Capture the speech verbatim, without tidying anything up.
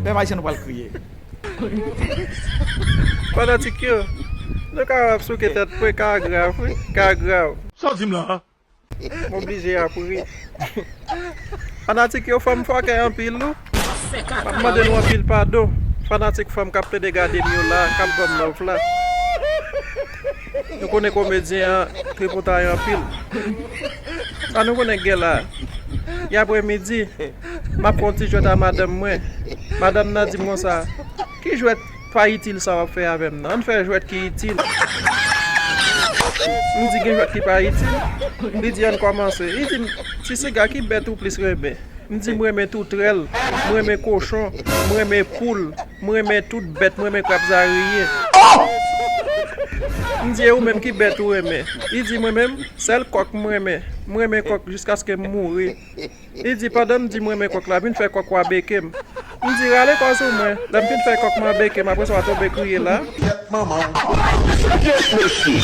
Menm Ayisyen nou pral kriye. Fanatik yo, nou ka ap souke tèt mwen, ka grav, wi, ka grav. Sa w di m la? M oblije ap ri. Fanatik yo, fanm fòkè anpil, wi. M ap mande nou anpil padon. Fanatik fanm k ap tande gade m yo la, k ap ban m love la. Nou konnen komedyen an tripotay anpil. Sa nou konnen k gen la. Y apremidi, m ap fè yon ti jwèt a madanm mwen. Madanm nan di m konsa, "Ki jwèt pa itil sa w ap fè avè m nan? Ann fè jwèt ki itil." M di, "Gen jwèt ki pa itil?" Li di, "Ann kòmanse." Li di m, "Ti siga, ki bèt ou plis renmen?" M di, "M renmen toutrèl, m renmen kochon, m renmen poul, m renmen tout bèt, m renmen krab zarye." M di, "E ou menm, ki bèt ou renmen?" Li di, "Mwen menm, sèl kòk m renmen. M renmen kòk jiskaske m mouri." Li di, "Pandan m di m renmen kòk la, vin fè kòk w a beke m." M di, "Rale kò sou mwen. Lè m fin fè kòk mwen beke m, apre sa w a tonbe kriye la." Kèt manman w. Kèt mesye.